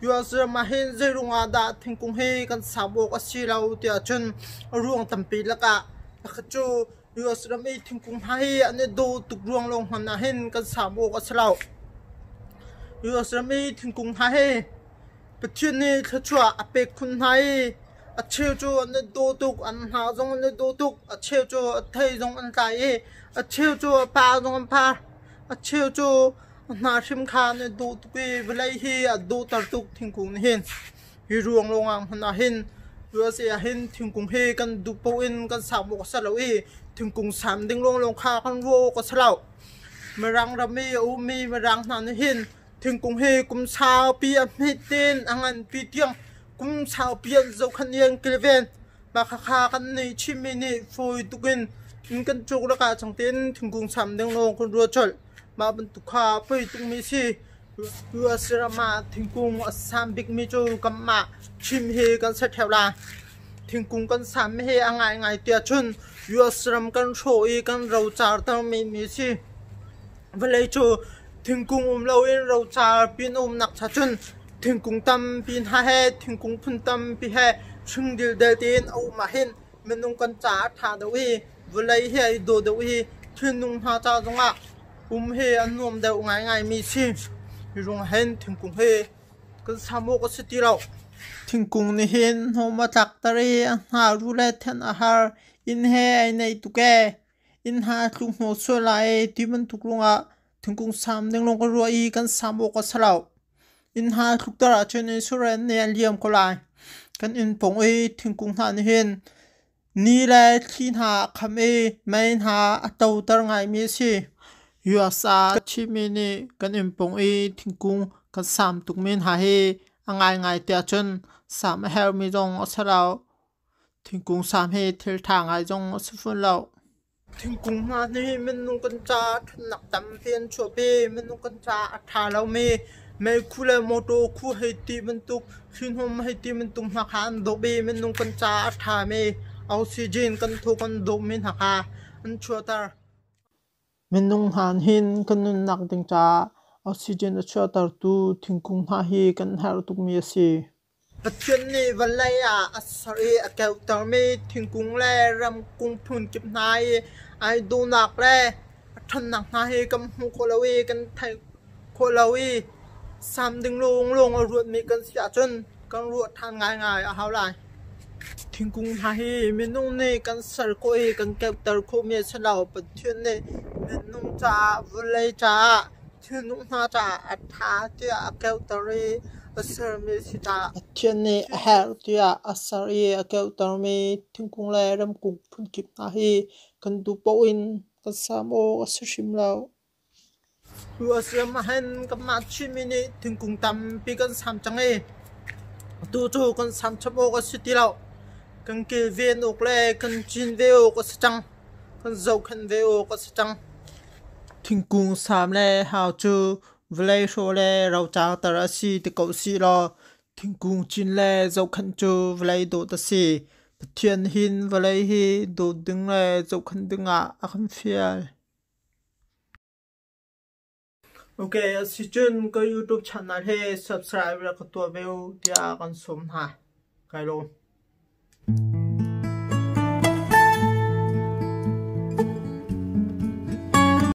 US ram ah hin zeiruang ah dah thingkung hi kan sam awk a si lo tiah cun a ruang tampi lakah pakhat cu US ram i thingkung hna hi an i dawh tuk ruang lawng hmanh ah hin kan sam awk a si lo. US ram i thingkung hna hi Pathian nih thluachuah a pek khun hna i a cheu cu an i dawh tuk, an hna zong an i dawh tuk, a cheu cu a thei zong an tlai i a cheu cu a par zong an par. A cheu cu a hna hrim kha an i dawh tuk i vawlei hi a dawhter tuk thingkung nih hin. Hi ruang lawngah hmanh ah hin USA ah hin thingkung hi kan duh paoh in kan sam awk a si lo i thingkung sam ding lawnglawng kha kan ruah awk a si lo. Mirang ram i a ummi Mirang hna nih hin thingkung hi kum saupi a hmet tein a nganpi tiang kum saupi an zohkhenh i an kilven. Mah khakha kan nih Chinmi nih fawi tuk in inn kan cuk lakah cang tein thingkung sam ding lawng kan ruah colh. Mah bantuk kha poi tukmi a si. US ram ah thingkung a sam bikmi cu kanmah Chin hi kan si ṭheo lai. Thingkung kan sam hi a ngaingai tiah cun US ram kan hrawh i kan rocarter menmi a si. Vawlei cu thingkung um loin rocar pin a umnak cha cun thingkung tampi hna he thingkung phun tampi he hring dildel tein a um ahhin minung kan caah a ṭha deuh i vawlei hi ai dawh deuh i thilnung hna ca zongah um hi a nuam deuh ngaingaimi a si. Hi ruangah hin thingkung hi kan sam awk a si ti lo. Thingkung nih hin hnawm a tlakter i a hnahruh le thenh a har. Inn he ai naih tuk ee. Inn hna a tluk hnawh sual lai ee ti bantuk ruangah thingkung sam ding lawng ka ruah i kan sam awk a si lo. Inn hna a tlukter ahcun insurance nih a liam ko lai. Kan inn pawng i thingkung hna nih hin ni le thli hna a kham i mei hna a toter ngaimi a si. US ah Chinmi nih kan inn pawng i thingkung kan sam tukmi hna hi a ngaingai tiah cun sam a herhmi zong a si lo. Thingkung sam hi thil ṭha ngai zong a si fawn lo. Thingkung hna nih minung kan caah ṭhatnak tampi an chuahpi. Minung kan caah a ṭha lomi meikhu le mawṭaw khu hei ti bantuk, thlihnawm hei ti bantuk hna kha an dawp i minung kan caah a ṭhami oxygen kan thaw kan dawpmi hna kha an chuahter. Minung hna hin kan nunnak ding caah oxygen a chuahtertu thingkung hna hi kan herh tukmi a si. Pathian nih vawlei ah a ser i a keuhtermi thingkung le ramkung phunkip hna i ai dawhnak le a ṭhawnnak hna hi kan hmu khawh lo i kan theih khawh lo i sam ding lawnglawng a ruatmi kan si ahcun kan ruah ṭhan ngaingai a hau lai. Thingkung hna hi minung nih kan ser khawh i kan keuhter khawhmi a si lo. Pathian nih minung caah, vawlei caah Thilnung hna caah a ṭha tiah a keuhter i a sermi a si caah Pathian nih a herh tiah a ser i a keuhtermi thingkung le ramkung phunkip hna hi kan duh paoh in kan sam awk a si hrim lo. US ram ah hin kanmah Chinmi nih thingkung tampi kan sam cang i atu cu kan sam chap awk a si ti lo. Kan kilven awk le kan cin ve awk a si cang. Kan zohkhenh ve awk a si cang. Thingkung sam le hau cu vawlei hrawh le rocarter a si ti ko sih law thingkung cin le zohkhenh cu vawlei dawt a si. Pathian hin vawlei hi dawt ding le zohkhenh dingah a kan fial. Ok, asicun ka YouTube channel hi subscribe rak ka tuah ve u tiah kan sawm hna. Kai lawm.